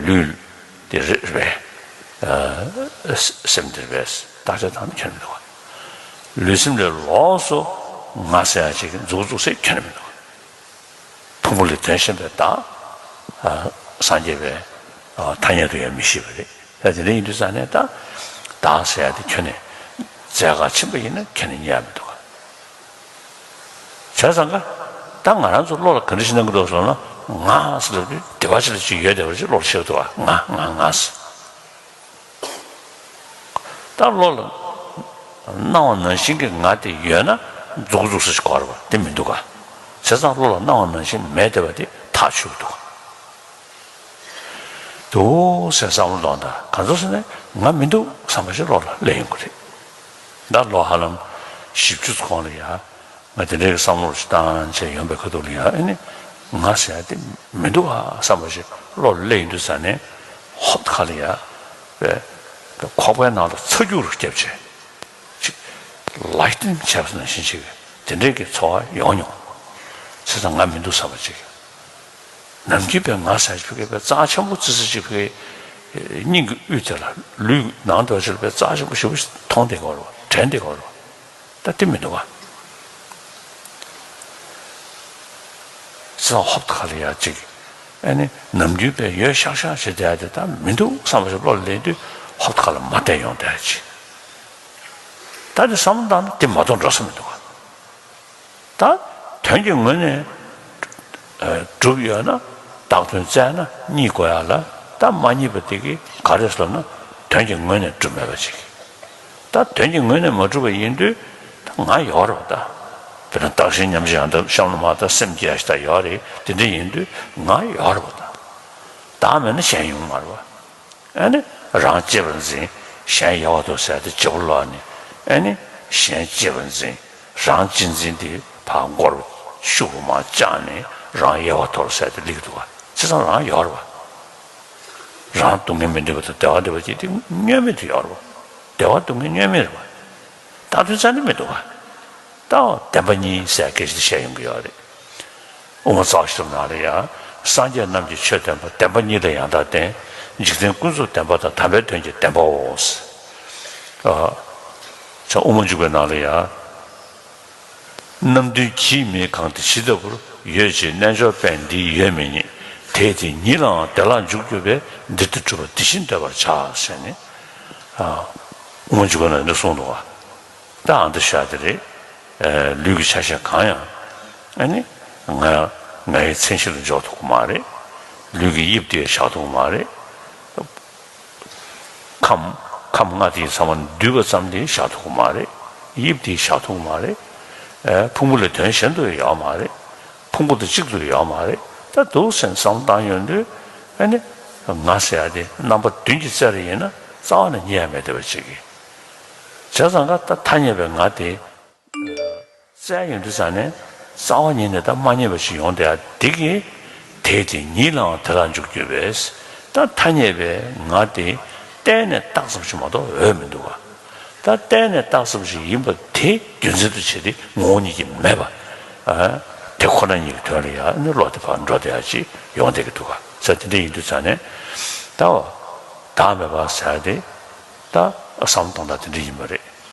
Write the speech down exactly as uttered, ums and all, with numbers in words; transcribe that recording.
ལུས་དེ་རེད་པས། ཨ་སེམས་དེ་རེད་པས། བརྟག་དཔྱད་བཏང་ན་ཁྱོན་ནས་མི་འདུག་ག། ལུས་སེམས་ལས་ལོགས་སུ་ང་ཟེར་ཡ་ཅིག་འཛུགས་འཛུགས་ཟེར་ཁྱོན་ནས་མི་འདུག་ག། ཕུང་པོ་ལས་དོན་གཞན་པའི་བདག་ཨ་སངས་རྒྱས་པའི་ཨ་ཐ་སྙད་དུ་ཡང་མི་བཞེད་པ་རེད། ད་དེ་འདྲ་ཡིན་དུས་ཙང་ནས་ད་བདག་ཟེར་ཡ་དེ་ཁྱོན་ནས་རྫས་གང་ཕྱིན་པ་ཡིན་ན་ཁྱོན་ནས་རྙེད་ཡ་མི་འདུག་ག། བྱས་ཙང་ཀ་ད་ང་རང་ཚོ་བློ་ལ་ག་འདྲ་ཞིག་སྣང་གི་འདུག་ཟེར་ན། ང་ཟེར་ལབ་དུས་བདེ་བ་ཅིག་ལ་ཅིག་ཡོད་བསྡད་པ་ཅིག་བློ་ལ་ཤར་གི་འདུག་ག། ང་ང་ང་ཟེར། ད་བློ་ལ་སྣང་བ་ནང་བཞིན་གྱི་ང་དེ་ཡོད་ན་འཛུགས་འཛུགས་ཟེར་ཞིག་གོ་རེད་པ། དེ་མི་འདུག་ག། བྱས་ཙང་བློ་ལ་སྣང་བ་ནང་བཞིན་མེད་བསྡད་པ་དེ་ཐག་ཆོད་ཀྱི་འདུག་ག། འདུག་ཟེར་བསམ་བློ་གཏོང་དང་། གང་ཚོད་ཟེར་ན་ང་མི་འདུག་བསམ་པ་ཞིག་བློ་ལ་སླེབས་ཡོང་གི་རེད། ད་ལོ་ཧ་ལམ་བཞི་བཅུ་ཙམ་གོང་ལ་ཡ། ང་དེ་འདྲའི་བསམ་བློ་ཞིག་བཏང་བྱས་ཡོང་པའི་ཁ་ཐུག་ལ་ཡང་ཨ་ནི་ང་ཟེར་ཡ་དེ་མི་འདུག་ག་བསམ་པ་ཞིག་བློ་ལ་སླེབས་ཡོང་དུས་ཙ་ནས་ཧོབ་ཁ་ལ་ཡ་པའི་ཁོག་པའི་ནང་ལ་ཚ་རྒྱུག་རུ་བརྒྱབ་བྱས་ཅིག་ལའི་ཊིང་བྱས་པ་ནང་བཞིན་ཅིག་དེ་འདྲའི་གི་ཚོར་བ་ཡོང་མྱོང་། བྱས་ཙང་ང་མི་འདུག་བསམ་པ་ཅིག་ནམ་རྒྱུན་པའི་ང་ཟེར་ཅིག་ཕ་གི་པའི་རྩ་ཆེན་པོ་ཙི་ཙི་ཅིག་ཕ་གི་སྙིང་གི་དབུས་དེ་ལ་ལུས་ནང་དུ་ཅིག་པའི་རྩ་ཆེན་པོ་ཞེ་པོ་ཞིག་མཐོང་བསྡད་ཀྱི་ཡོད་རེད་པ། དྲན་བསྡད་ཀྱི་ཡོད་རེད་པ། ད་དེ་མི་འདུག་ག། ཙང་ཧོབ་ཁ་ལ་ཡ་ཅིག་ཨ་ནི་ནམ་རྒྱུན་པའི་ཡོད་ཤག་ཤག་བྱེད་བསྡད་ཡ་དེ་ད་མི་འདུག་བསམ་པ་ཞིག་བློ་ལ་སླེབས་དུས་ཧོབ་ཁ་ལ་མར་བསྡད་ཡོང་བསྡད་ཡ་ཅིག་ད་དེ་བསམ་བློ་བཏང་ན་དེ་མ་གཏོགས་འགྲོ་ས་མི་འདུག་ག། ད་དོན་གྱི་ངོས་ནས་གྲུབ་ཡོད་ན་བདག་དོན་བཙལ་ན་རྙེད་དགོས་ཡ་ལ། ད་མ་རྙེད་པ་དེ་གིས་ག་རེ་ཟེར་ན་དོན་གྱི་ངོས་ནས་གྲུབ་མེད་པ་ཅིག་ད་དོན་གྱི་ངོས་ནས་མ་གྲུབ་པ་ཡིན་དུས་ད་ང་ཡོད་རེད་པ། ད་དཔེར་ན་བདག་གཞན་མཉམ་བརྗེ་ཡང་དག་གཤམ་ལ་མ་ད་སེམས་ཀྱི་ཡ་ཞིག་ད་ཡོད་རེད། དེ་འདྲ་ཡིན་དུས་ང་ཡོད་རེད་པ། ད་བདག་མེད་ན་གཞན་ཡོང་མ་རེད་པ། ཨ་ནི་རང་གཅེས་པར་འཛིན། གཞན་ཡལ་བར་དོར་ཟེར་དེ་བྱེད་པོ་ལོག་ནི། ཨ་ནི་གཞན་གཅེས་པར་འཛིན། རང་གཅེས་འཛིན་དེ་ཕར་མགོར་ཤུགས་མ་བཅངས་ནས་རང་ཡལ་བར་དོར་ཟེར་དེ་སླེབས་འདུག་ག། བྱས་ཙང་རང་ཡོད་རེད་པ། རང་སྡུག་བསྔལ་མི་འདོད་པ་དང་བདེ་བ་འདོད་པ་ཅིག་དེ་བསྙོན་མེད་དུ་ཡོད་རེད་པ། བདེ་བ་སྡུག་བསྔལ་བསྙོན་མེད་རེད་པ། བདག་དོན་བཙལ་ནི་མི་འདུག་ག། ད་བདེན་པ་གཉིས་ཟེར་སྐད་ཆ་དེ་བཤད་ཡོང་གི་ཡོད་རེད། དབུ་མ་རྩ་བ་ཤེས་རབ་ནང་ལ་ཡང་སངས་རྒྱས་རྣམས་ཀྱི་ཆོས་བསྟན་པ། བདེན་པ་གཉིས་ལ་ཡང་དག་བརྟེན། འཇིག་རྟེན་ཀུན་རྫོབ་བདེན་པ་དང་། དམ་པའི་དོན་གྱི་བདེན་པའོ། ཨ་ད་དབུ་མ་འཇུག་པའི་ནང་ལ་ཡང་རྣམ་བདུན་གྱིས་མི་གང་དེ་ཇི་ལྟ་བུར། ཡོད་ཅེས་རྣལ་འབྱོར་པས་འདི་ཡོད་མི་རྙེད། དེས་དེ་ཉིད་ལའང་དེ་ལ་འཇུག་གྱུར་པས། འདིར་དེ་གྲུབ་པ་དེ་བཞིན་འདོད་པར་བྱ། ཟེར་ནས་ཨ་དབུ་མ་འཇུག་པའི་ནང་ནས་གསུངས་འདུག་ག། ད་ཨ་འདི་ཤ་དེ་རེད། ཨ་ལུས་ཀྱི་ཆ་ཤས་གང་ཡང་ཨ་ནི་ང་ངའི་མཚན་གཞི་ལ་འཇོག་ཐུབ་ཀྱི་མ་རེད། ལུས་ཀྱི་དབྱིབས་དེ་བཞག་ཐུབ་ཀྱི་མ་རེད། ཁམས་ཁམས་ལྔ་དེ་ཚང་མ་འདུས་པ་ཙམ་དེ་བཞག་ཐུབ་ཀྱི་མ་རེད། དབྱིབས་དེ་བཞག་ཐུབ་ཀྱི་མ་རེད། ཨ་ཕུང་པོ་ལས་དོན་གཞན་དུ་ཡོད་མ་རེད། ཕུང་པོ་དང་གཅིག་ཏུ་ཡོད་མ་རེད། ད་འདུག་སེ་བསམ་བཏང་ཡོང་དུས་ཨ་ནི་ང་ཟེར་ཡ་དེ་རྣམ་པ་བདུན་གྱིས་བཙལ་རེ་ཡིན་ན་རྩ་བ་ནས་རྙེད་ཡ་མེད་བསྡད་པ་ཅིག་གིས། བྱས་ཙང་ཀ་ད་ཐ་སྙད་པའི་ང་དེ་བཙལ་ཡོང་དུས་ཙང་ནས་རྩ་བ་ཉིད་ནས་ད་མ་རྙེད་པ་ཞིག་ཡོང་བསྡད་ཡ་དེ་གིས། དེས་དེ་ཉིད་ལའང་དེ་ལ་འཇུག་གྱུར་པས། ད་ཐ་སྙད་པའི་ང་དེ་བལྟས་ནས་བཏགས་ཙམ་ཞིག་མ་གཏོགས་འོས་མི་འདུག་ག། ད་བལྟས་ནས་བཏགས་ཙམ་ཞིག་ཡིན་པ་དེ་རྒྱུ་མཚན་དུ་བྱས་ཏེ་ངོ་བོ་ཉིད་ཀྱིས་མེད་པ། ཨ་དེ་ཁོ་ན་ཉིད་ཀྱི་དོན་ལ་ཡང་ནི་བློ་དེ་ཕར་འགྲོ་བསྡད་ཡ་ཅིག་ཡོང་བསྡད་ཀྱི་འདུག་ག། ཟེར་དེ་འདྲ་ཡིན་དུས་ཙང་ནས་ད་བདག་མེད་པ་ཟེར་ཡ་དེ་ད་བསམ་བློ་གཏོང་སྟངས་དེ་འདྲ་ཡིན་པ་རེད།